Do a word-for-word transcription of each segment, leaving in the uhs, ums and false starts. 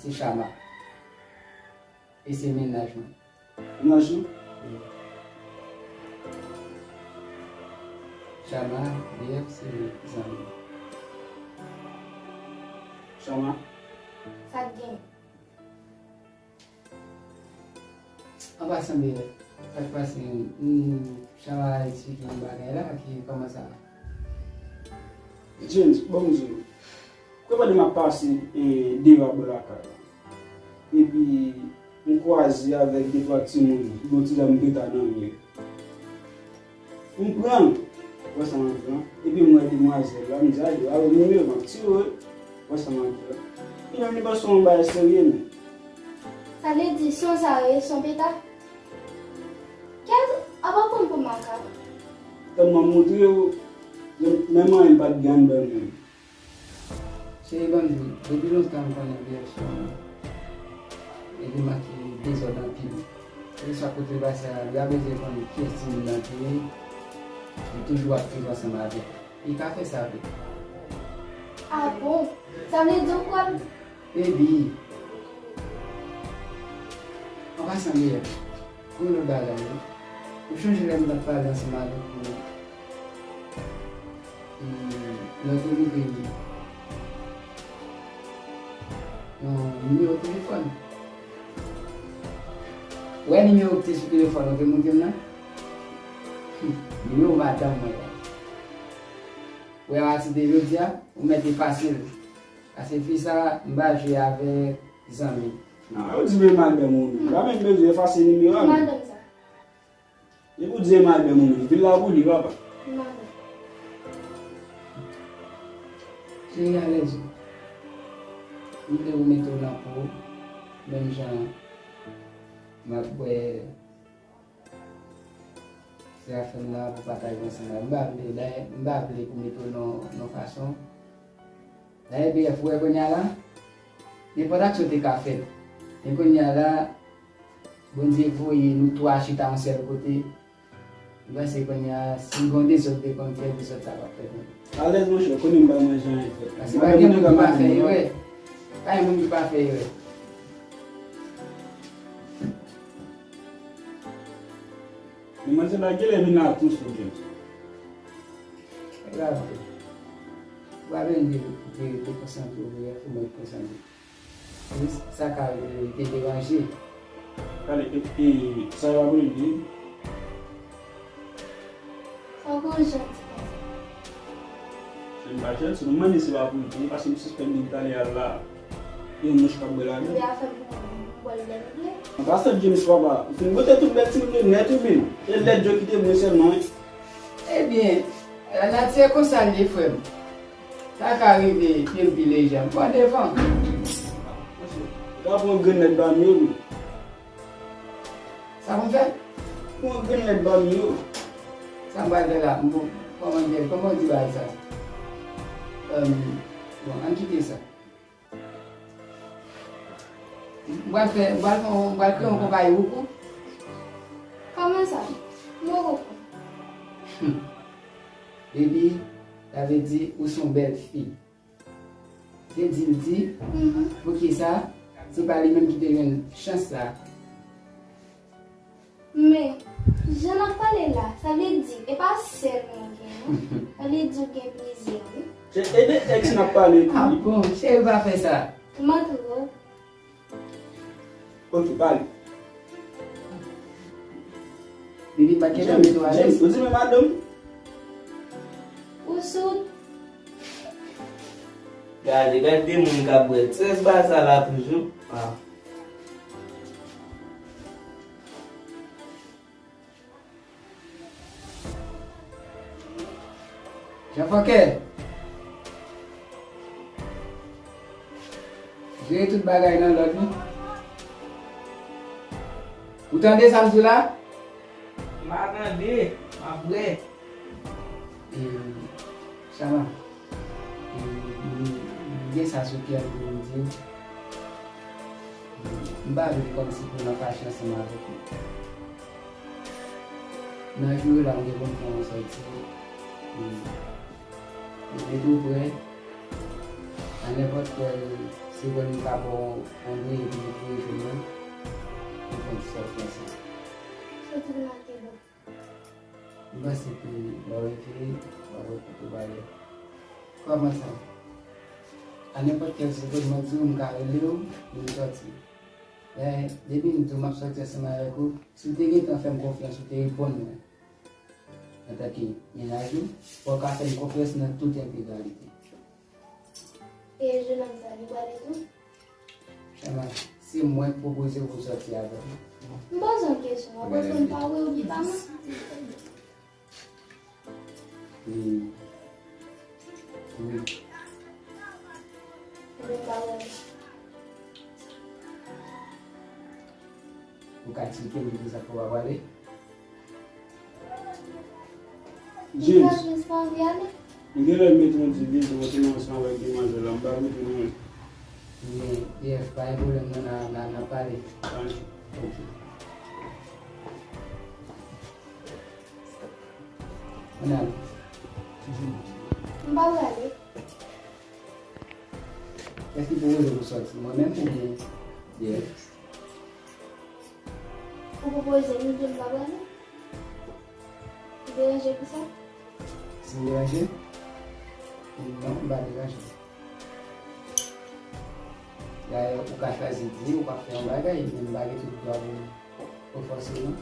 Se Chama. E se mennaj mwen. Mennaj ou? Wi. Chama, B F, se zanmi. Chama? Sa k gen? An pasan, B F, sa k pase, m, Chama eksplike yon bagay la ki kòmanse a. James, bon, m di w. Kòmande m ap pase, e, devan bò lakay la. Epi, m kwaze avèk de twa timoun, yon ti zam peta nan men yo. M pran l, wè sa m ap pran, epi m wè demwazèl la, m di, "Ayo, a wè nimewo m ap tire, wè sa m ap pran." Li menm li panse yon bagay serye, men. Sa vle di, son sa yo ye, son peta? Kèt, apa w konn pou makak? Tèlman m montre w, menm, menm anyen m pa t gen anndan menm. Cheri, ban m di w, depi lontan m konnen B F se yon eleman ki dezòd anpil. Kèlkeswa kote l pase a, li pa bezwen konnen kiyès timoun nan te ye, li toujou ap viv ansanm avèk. Li ka fè sa vre. Ah bon? Sa vle di w kwè l? Baby. An pasan, B F, gon lòt bagay wi. Ou chonje lè m t ap pale ansanm avèk ou? Hmm, lè w te rive yon nimewo telefòn. Ou wè nimewo ki te sou telefòn ou te montre m nan? Hmm, nimewo madanm mwen la. Ou wè a ti de jodi a, ou mèt efase l. Paske fi sa, m pa jwe avèk zanmi. Nan, ou di men madanm ou menm. Pa menm bezwen efase nimewo a menm. Madanm sa. Depi w di e madanm ou menm, vil la pou li, papa. Madanm. Cheri, alèz ou. M vle ou mete w nan po w, menm jan m ap bwè zafèm nan pou pataje ansanm avè m. M pa vle, dayè, m pa vle pou mete w nan, nan fason. Dayè, B F, ou wè kounye a la, nenpòt aksyon te ka fèt. Men kounye a la, Bondye voye nou twa chita yon sèl kote. M panse kounye a, si gon dezòd te konn fèt, dezòd sa p ap fèt ankò. Alèz, monchè, ou konnen m pa manje anyen fèt. Paske pa gen moun ki pa fè erè. Pa gen moun ki pa fè erè. Men manzè la genlè vin atous ou James. E pa vre. Ou pa vin de, de, dekonsantre w, ou mèt konsantre. Wi, sa ka rive, li te deranje. Gade, e, e, sa yo ap rele? Sa w konn janti konsa? Se m pa janti, non, m mande se pa pou l di, paske m sispann di m t ale al la. Yon mouch k ap bwè ladan. Oubyen afè pou mwen, m bwè l lè m vle. An pasan James papa, ou fin bwote tout bèl timoun yo nèt ou byen? E lèt yo kite mwen sèlman, wi. Ebyen, lanati e konsa l ye, frè m. Sa ka rive, pye m pi leje. M pran devan. Ou ka pran grenn lèt ba m yo, wi. Sa pou m fè? Pran grenn lèt ba m yo. Sa m pral fè la? M pou, kòman m fè, kòman w di bagay sa? Bon, ann kite sa. M pral fè, m pral fè, m pral kreye yon konpayi woukou. Kòman sa? Mwen konprann. Baby, sa vle di ou se yon bèl fi. Se di l di, poukisa se pa li menm ki te jwenn chans la? Men, jan n ap pale la, sa vle di, e pa sèl mwen gen, non. Sa vle di w gen plizyè, wi. Se e de èks n ap pale tou, wi. Ah bon, cheri, pa fè sa. Manti w. Ok, pale. Baby, m pa t gentan mete w alèz. James, ou di men madanm? Ou sou. Gade, gade de moun k ap bwè. Ti rès ba sa la toujou. Ah. Jan Fòkè, jere tout bagay nan lòd, wi. Ou tande sa m di w la? M pa tande, m ap bwè. E, Chama, e, m, m gen sa sou kè m pou m di w. M pa vle kòmsi pou nan fache ansanm avèk ou. Nan jou yo la, m gen pou m fè yon sòti. M, m gen tou prè a nenpòt kèl Se vre m ka ba w yon dwe epi nou pouvwa jwenn mwen, nou fè yon ti sòti ansanm. Sòti nan ki bò? M panse ke lè w rive, w ap wè kote w prale. Kòman sa? A nenpòt kèl segonn, mwen di w, m ka rele w, pou nou sòti. Men, depi m di w m ap sòti ansanm avèk ou, si w te gentan fè m konfyans, ou te reponn mwen antanke mennaj ou, fò w ka fè m konfyans nan tout entegralite. E jenòm sa, li prale tou? Chama, se mwen k pwopoze w pou w sòti avè m. M poze yon kesyon, w ap reponn pa wi oubyen pa non? Wi. Wi. Ebyen, m pa prale. Ou ka eksplike m poukisa w pa prale? James, m genlè met yon ti dezòd ansanm avèk demwazèl la, m pa kote nou ye. Men, P F, pa gen pwoblèm non, n a, n a, n a pale. Ok. Ann ale. M pa prale. Kiyès ki pwopoze w pou sòti? Mwen menm oubyen P F? Ou pwopoze m, m di w m pa prale? Ou deranje pou sa? Si m deranje? Non, m pa deranje. Dayè, ou ka chwazi di ou p ap fè yon bagay, men m pa gen tout dwa pou, pou fòse w non.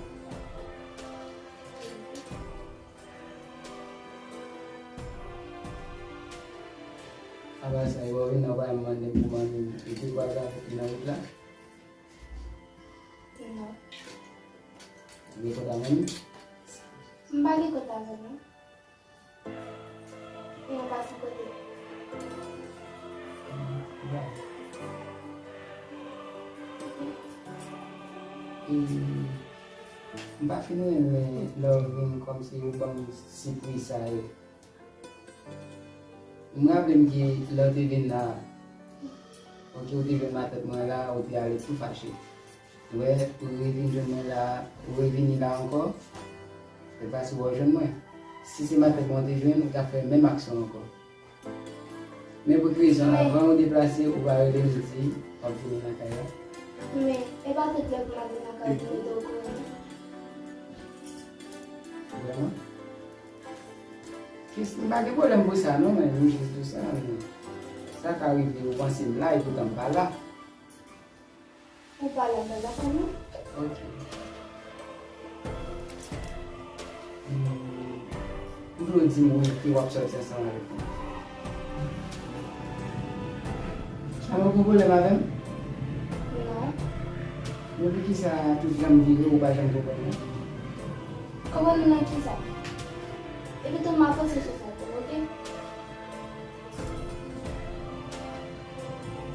Apa sa, e wè w vin nan w pa janm mande m pou manmi m, e te kwaze avèk li nan wout la? Non. Ou gen kont a manmi? M pa gen kont avè l non. E yon pasan kote? E, m pa fin renmen lè w vin kòmsi ou ban m sipriz sa yo. M raple m ke lè w te vin la, ok, ou te jwenn matant mwen la, ou te ale tou fache. Ou wè, ou revin jwenn mwen la, ou revini la ankò, se paske w jwenn mwen. Si se matant mwen ou te jwenn, ou t ap fè menm aksyon ankò. Men pou ki rezon, avan ou deplase, ou pa rele m di w ap vini nan kay la? Men, e pa tout lè pou m ap vin nan kay ou m mete w okouran. Vrèman? Kis-, m pa gen pwoblèm pou sa non, men m jis di w sa, men sa ka rive ou panse m la, epoutan m pa la. Ou pa la, m pa la fanmi. Ok. Hmm, m vle w di m wi ke w ap sòti ansanm avèk mwen. Sa pa gen pwoblèm avè m? Non. Men poukisa tout jan m vire, ou pa janm konprann mwen? Konprann mwen nan kisa? Epi tou m ap panse sou sa tou, ok?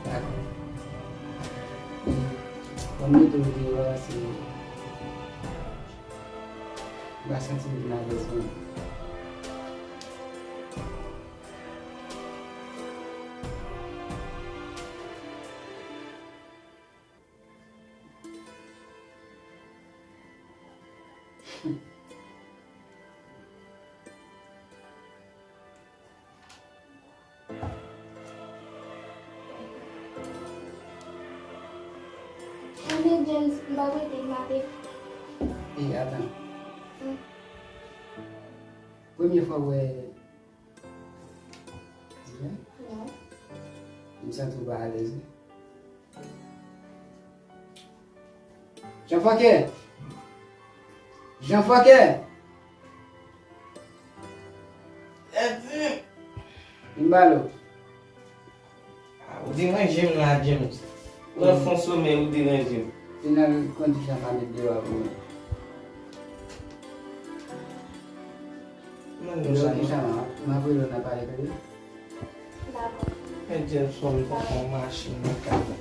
Dakò. Ban m mete w deyò a, se, m pa santi m vin alèz menm. Anben, James, m pa prete, m ap. Ey, atan. Hmm. Premye fwa w wè Divin? Non. M santi w pa alèz wi. Jan Fòkè! Jan Fòkè! Vin ba lo. Ah, ou deranje m la, James. Ou nan fon somèy, ou deranje m. Vin al kondi jan pa met deyò a pou mwen. Mande w sa non. Ki sa, m ap rele w nan pale tande. Dakò. Men James, fò m pran yon machin nan kay la.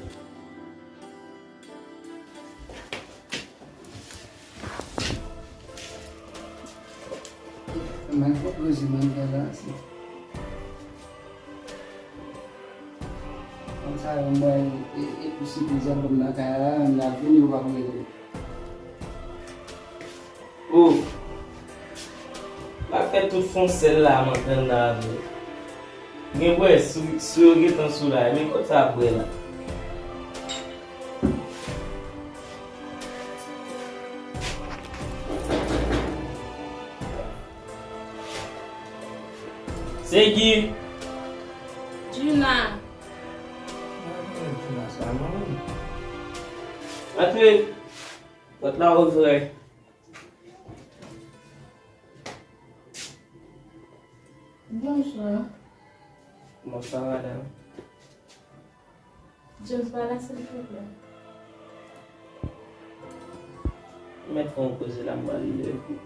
Mwen fò poze mwen gen la, se. Konsa, mwen, e, e, pou sipriz an pou m nan kay la, m ap vini, ou pa pou rele. Oh! M ap fè tout fon sèl la, m antann la avè w. Gen bwè, sou, sou yo gentan sou la, men kote sa ap bwè la? Se ki? Juna. Antre. Pòt la ouvè. Bonswa. Bonswa, madanm. James pa la, silvouplè. M mèt fè yon koze la, m pral li epi.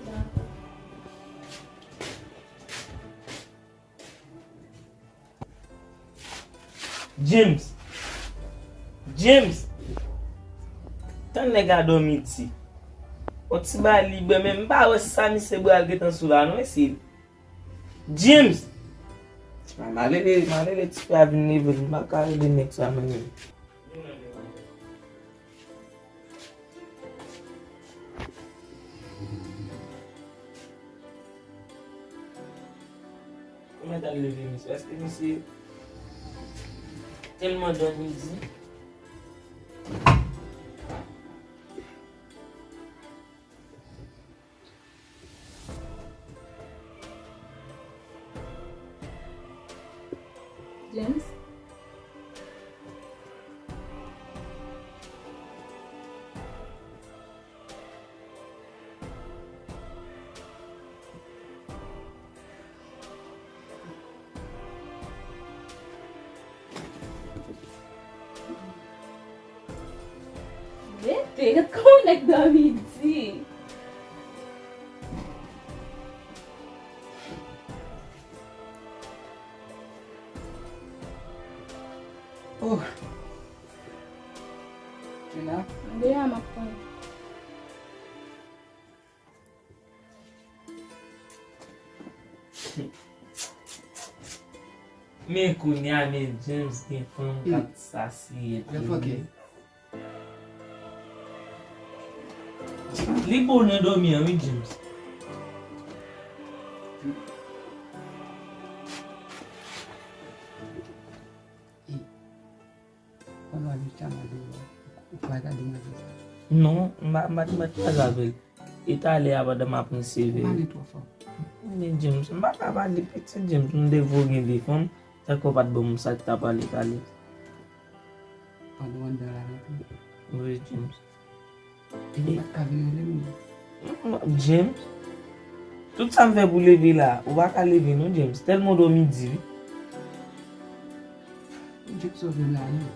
Dakò. James! James! Tann nèg la dòmi di. On ti bagay li bwè, men m pa wè sa misye bwè al gentan sou la, non, mesye. James! Ti bagay malere, malere, ti frè a vin leve, m pa ka rele nèg sa, menm. Ou mèt al leve misye, paske misye tèlman dòmi di. James? Rete, ret kòman nèg dòmi di. Oh. Juna? Mande a, m ap tann. Men kounye a, men James gen fanm k ap sasiye tou. Li bon nan dòmi an, wi, James. Kòman li ta mande w, ou pa gade mwen konsa? Non, m pa, m pa t, m pa t kwaze avè l. E talè a pandan m ap resevè. Pale twò fò. Men James, m pa ka pale pitit James, m te vo gen de fanm, tankou w pa t ban m sa k ta pale talè. Pandan w anndan la, non? Wi, James. Epi ou pa t ka vin rele m, non? James, tout sa m fè pou leve la, ou pa ka leve non, James. Tèlman w dòmi di, wi. James sove m la, non.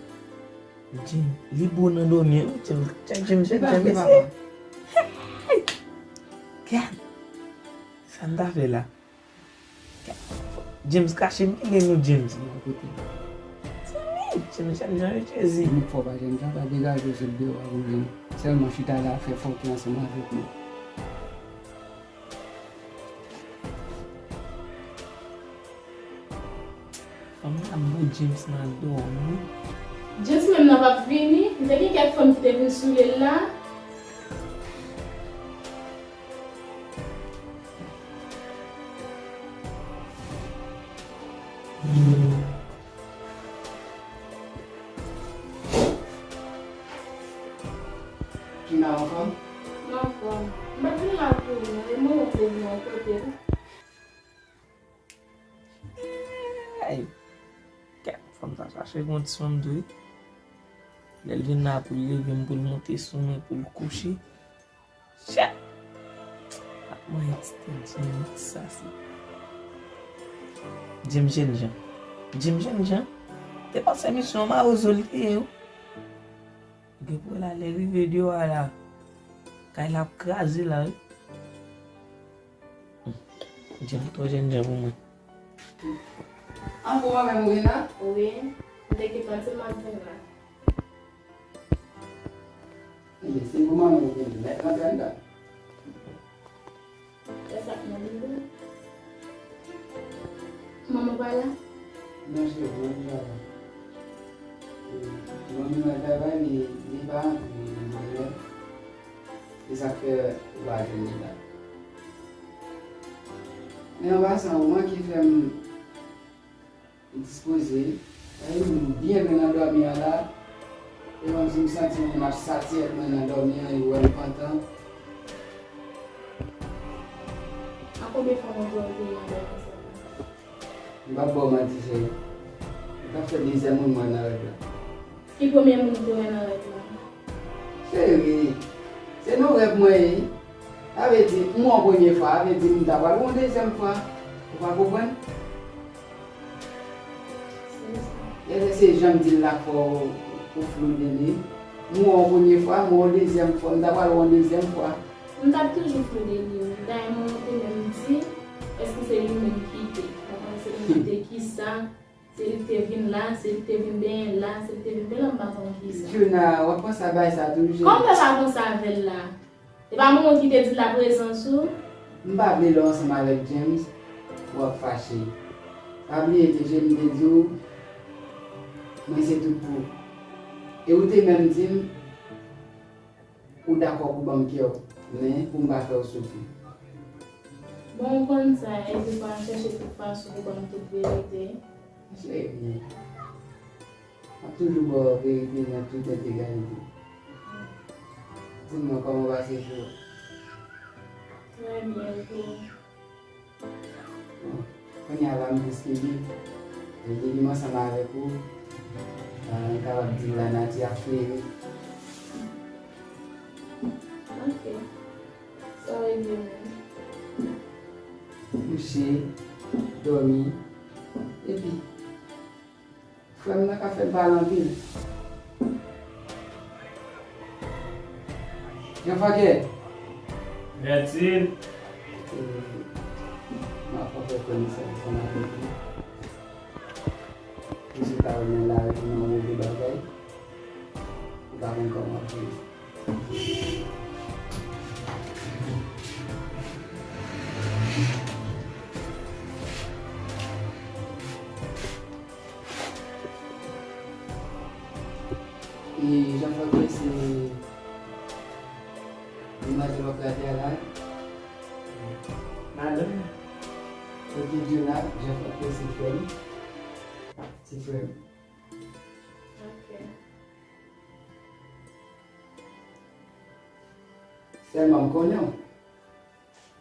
James, li bon nan dòmi an, wi, James. James, James, James, mesye. Gad! Sa m ta fè la? James, kache m, kile nou, James. Zanmi, James, jènjan, wi, Jezi. Moun fò pa jènjan, pa degaje w sot deyò a pou jwenn. Sèlman chita la, fè fòkè ansanm avèk mwen. Fanm nan ap bon James nan dòmi. James menm nan p ap vini, m te gen kèk fanm ki te vin soule l la. Juna anfòm? M anfòm. M pa t vin la pou ou non, e mwen ou te vin yon kote wi. Ay! Kèt, fanm sa chache gon ti fanm tou wi. Lè l vin la pou l leve m, pou l monte sou mwen, pou l kouche. Chèt! Ap manyen ti tèt Jimmy, sa se. Jim jènjan. Jim jènjan. Te panse misyon mawozo li te ye wi. Gen pou la lè rive deyò a la. Kay la ap kraze la wi. Jim twò jènjan pou mwen. An fòm avè m Rena? Wi. M te gentan di m ap vin la. Ebyen, se pou manman ou vin mèt nan kay la. Se sa k mande wi. Manman pa la? Non, cheri, manman pa la. Manmi nan travay, li, li pa antre nan lè. Se sa k fè ou pa jwenn li la. Men an pasan, ou manke fè m dispoze, m byen lwen nan dòmi an la. E kòmsi m santi moun ap satire ak mwen nan dòmi an, e wè m pantan. Ankò Premye fwa mwen wè w veye yon bèl konsa. M p ap ba w manti, cheri. Ou t ap fè dezyèm moun mwen nan rèv la. Ki premye moun ou te wè nan rèv la? Cheri, se nan rèv mwen ye. Sa vle di, m wè w premye fwa, sa vle di m ta pral wè w yon dezyèm fwa. Ou pa konprann? Se sa. Èske se jan m di l la k fè w, ou flou de li? M wè w premye fwa, m wè w dezyèm fwa, m ta pral wè w yon dezyèm fwa. M t ap toujou flou de li wi. Dayè mwen te menm di, èske se li menm ki te? Mwen panse se li ki te kisa? Se li ki te vin la, se li ki te vin benyen la, se li ki te vin fè la, m pa konn kisa. Djouna, w ap panse a bagay sa toujou? Kòman w fè pa panse avè l la? E pa manman w ki te di l la prezans ou? M pa vle lè w ansanm avèk James, w ap fache. Pa bliye ke James te di w, mwen se tout pou ou. E ou te menm di m, ou dakò pou ban m kè w, men pou m pa fè w soufri. Bon, ou konn sa, e defwa m chèche tout fason pou ban m tout verite. Cheri, m ap toujou ba w verite nan tout entegralite. Di m non, kòman w pase jou? Trè byen, e pou ou? Bon, kounye a la m plis kenbe. Depi m ansanm avèk ou, ah, m kapab di lanati ap fleri. Ok. Sa w regle menm? Kouche, dòmi, epi frè m nan ka fè m pale anpil. Jean Franquet. Bertil. E, m ap fè konesans ansanm avèk ou. Misye ta renmen lari nan move bagay. Ou pa konn kòman l ye. E Jean Franquet se demoiselle w ap gade a la? Madanm. Ok, Djouna, Jean Franquet se frè m. Se frè m. Ok. Sèlman m konnen w.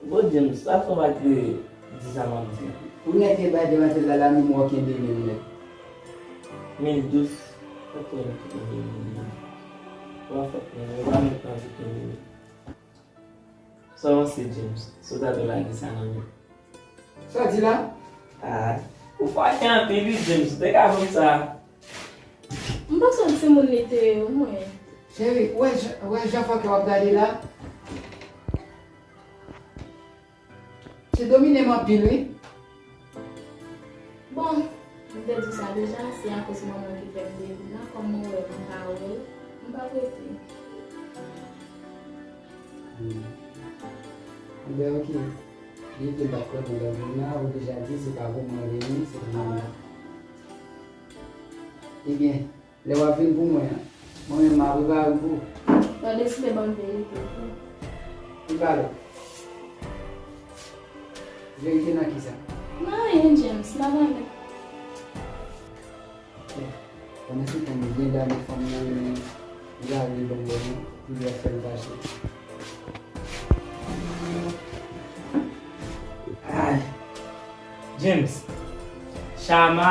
Bon, James, sa fè w pa t di sa m ap di. Ou nèk e bay demoiselle la, la menm w kenbe men w nèt. Men dous, pa t wè m kenbe men w. Wa fèt men w, ou pa menm anvi kenbe men. Sa w panse, James, si w ta dwe lage sa nan men? Sa w di la? Ah, ou fache anpil wi, James, ou te ka ban m sa. M panse yon timoun li te ye, mwen. Cheri, ou wè jan, ou wè jan fòkè w ap gade la? Misye domine m anpil, wi. Bon, m te di w sa deja, se akoz manman w ki fè m te vin la, kòm mwen wè m pa wè l, m pa t rete. Hmm. Ebyen, ok. Li te bat kòd nan lòt moun nan, ou deja di se pa pou mwen vini, se pou manman. Ebyen, lè w ap vin pou mwen an, mwen menm m a prepare m pou ou. Ou deside ban m verite tou. Li pale. Verite nan kisa? Nan anyen, James, m pa pale. Pandan se tan, gen dam fanm nan, men li pa vle ban m bò non, li ap fè m fache. Ay. James, Chama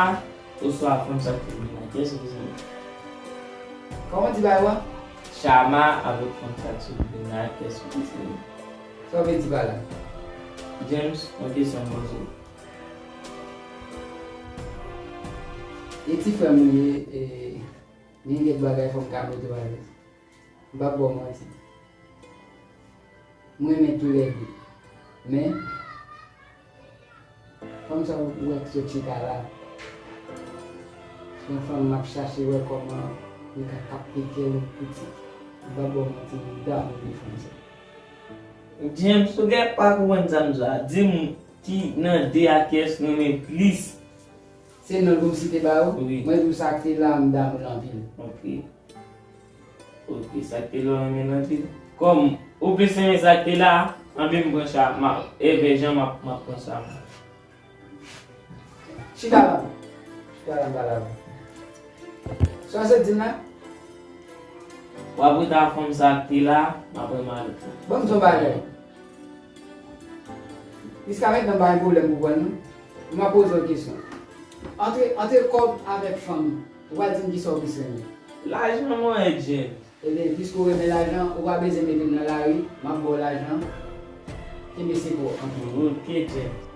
oswa fanm sa k sou vin la, kiyès ou bezwen? Kòman di bagay la? Chama avèk fanm sa k sou vin la, kiyès ou bezwen? Sa w vle di pa la? James, yon kesyon m poze w. E ti frè m li ye, e, gen kèk bagay fò m ka mete w alèz. M p ap ba w manti. M renmen toulède. Men, fanm sa w wè k sot chita la, se yon fanm m ap chache wè kòman li ka kapte kè yon pitit. M p ap ba w manti, m damou de fanm sa. James, ou gen pa konprann sa m di w la. Di m ki nan de a kiyès ou renmen plis. Se non l pou m site ba ou? Wi. Mwen di w sa k te la, m damou l anpil. Ok. Ok, sa k te la w renmen l anpil. Kòm ou plis renmen sa k te la, anben m pran Chama. Evè Jan m ap, m ap pran Chama. Chita la. Chita la, m pale avè w. Sa w sot di m la? W ap rete ak fanm sa k te la, m ap renmen lòt la. Ban m di w yon bagay. Jiska mentnan m pa gen pwoblèm pou pran non. M ap poze w kesyon. Antre, antre kòb avèk fanmi, ou pral di m kisa w plis renmen? Lajan mwen, Jeff. Ebyen, piske w renmen lajan, ou pa bezwen mete m nan lari, m ap ba w lajan. Kenbe se pa w. Ok, Jeff.